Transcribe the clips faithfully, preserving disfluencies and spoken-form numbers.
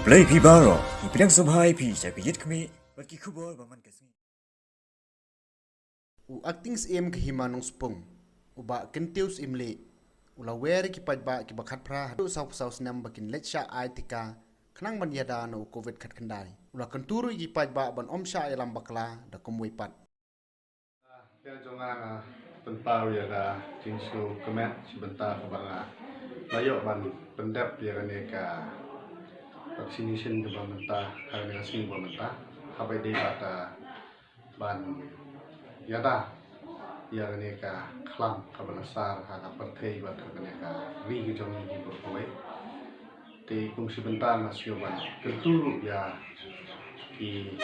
Blei phi baroh, ngi pdiang sngewbha ïa phi sha ka Ïit Khmih bad ki khubor ba man ka sngi. U Acting Syiem ka Hima Nongspung, u Bah Kyntiew Syiemlieh, u la wer ïa ki paidbah kiba khatphra haduh sawphew saw snem ba kin leit shah ai tika khnang ban ïada na u Covid khatkhyndai. U la kyntu ruh ïa ki paidbah ban ym shah ïalam bakla da kumwei pat. Ïa jong nga, nga pynpaw ïa ka jingsngewkmen shi bynta kaba nga la ïoh ban pyndep ïa kane ka vaccination kaba mynta, ha kane ka sngi ba mynta, haba ïadei bad, ah, ban ïada ïa kane ka khlam kaba la sar ha ka pyrthei bad ha kane ka ri ka jong ngi hi baroh kawei. Te kum shi bynta nga sngew ban kyntu ruh ïa ki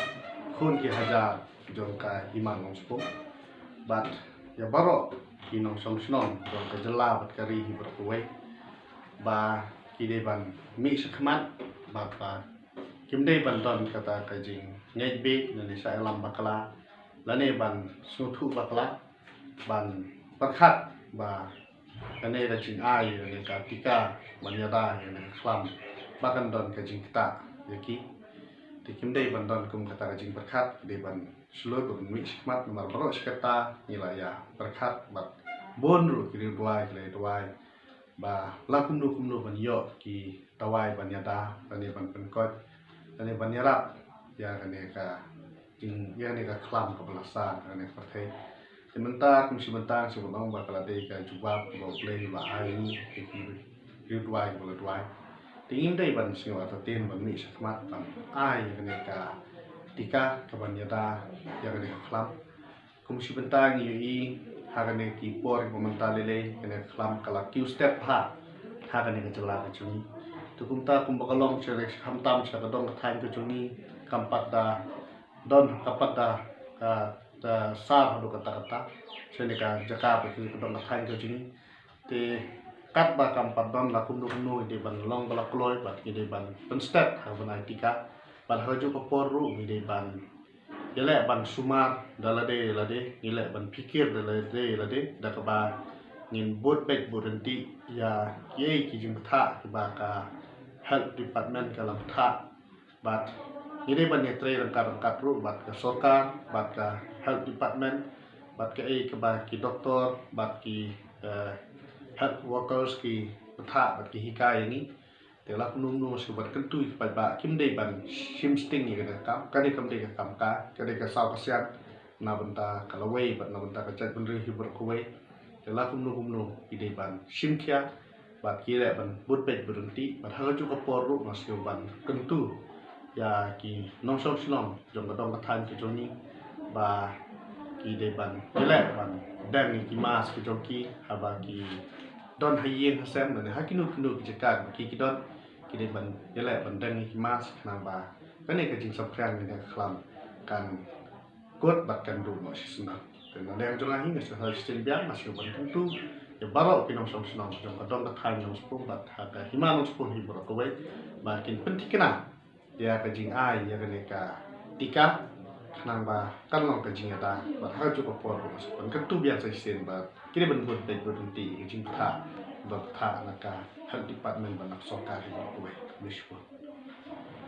khun ki hajar jong ka Hima Nongspung bad ïa baroh ki nongshong shnong jong ka jylla bad ka ri hi baroh kawei ba ki dei ban mih shakhmat bad ba kim dei ban don kata ka jingngeit bieit lane shah ïalam bakla lane ban sngewthuh bakla ban pyrkhat ba kane ka jingai kane ka tika ban ïada ïa kane ka khlam ba kan don ka jingktah ïa ki. Te kim dei ban don kum kata ka jingpyrkhat, ki dei ban shlur ban mih shakhmat namar baroh shi katta ngi la ïa pyrkhat bad bun ruh ki riewduwai ki la ïa duwai ba la kumno kumno ban ïoh ki dawai ban ïada lane ban pynkoit lane ban ïarap ïa kane ka jing ïa kane ka khlam kaba la sar ha kane ka pyrthei. Te mynta kum shi bynta nga shu ban ong ba ka la dei ka jubab ba U Blei u la ai ïa ngi, ïa ki riewduwai ba la duwai. Te ngim dei ban sngew entertain ban mih shakhmat ban ai ïa kane ka tika kaban ïada ïa kane ka khlam. Kum shi bynta ngi ïohi ha kane ki por kiba mynta lei lei kane ka khlam ka la kiew step bha ha kane ka jylla ka jong ngi. Te kumta kumba ka long sha khamtam sha ka dong ka thaiñ ka jong ngi kam pat da don, ka pat da ka, da sar haduh katta katta sha kane ka jaka ba ka dong ka thaiñ ka jong ngi. Te katba kam pat don la kumno kumno ngi dei ban long ba la kloi bad ngi dei ban pynstet ha ban ai tika bad ha kajuh ka por ruh ngi dei ban ïaleh ban sumar da lade lade, ngi leh ban phikir da lade lade da kaba ngin bud beit bud ryntih ïa kiei ki jingbthah kiba ka health department ka la bthah. Bad ngi dei ban ïatrei ryngkat ryngkat ruh bad ka sorkar bad ka health department bad kaei kaba ki doktor bad ki, eh, health workers ki bthah bad ki hikai ïa ngi. Te la kumno kumno shu ban kyntu ïa ki paidbah kim dei ban shim sting ïa kane ka kam, kane kam dei ka kam ka, ka dei ka saw ka sian na bynta ka lawei bad na bynta ka jaitbynriew hi baroh kawei. Te la kumno kumno ki dei ban shim khia bad ki leh ban bud beit bud ryntih bad ha kajuh ka por ruh nga sngew ban kyntu ïa ki nongshong shnong jong ka dong ka thaiñ ka jong ngi ba ki dei ban ïaleh ban deng ïa ki mask ka jong ki haba ki don ha ïing ha sem lane ha kino kino ki jaka ba ki ki don, ki dei ban ïaleh ban deng ïa ki mask khnang ba kane ka jingsngewkhriang kane ka khlam kan kut bad kan duh noh shisha. Te na liang jong nga hi nga sngewsih shisien biang, nga sngewbha ban kyntu ïa baroh ki nongshong shnong jong ka dong ka thaiñ Nongspung bad ha ka Hima Nongspung hi baroh kawei ba kin pynthikna ïa ka jingai ïa kane ka tika khnang ba kan long ka jingïada bad ha kajuh ka por ba nga sngewbha ban kyntu biang sa shisien ba ki dei ban bud beit bud ryntih ïa ka jingbthah, bthah na ka health department bad na ka sorkar hi baroh kawei. Khublei shibun.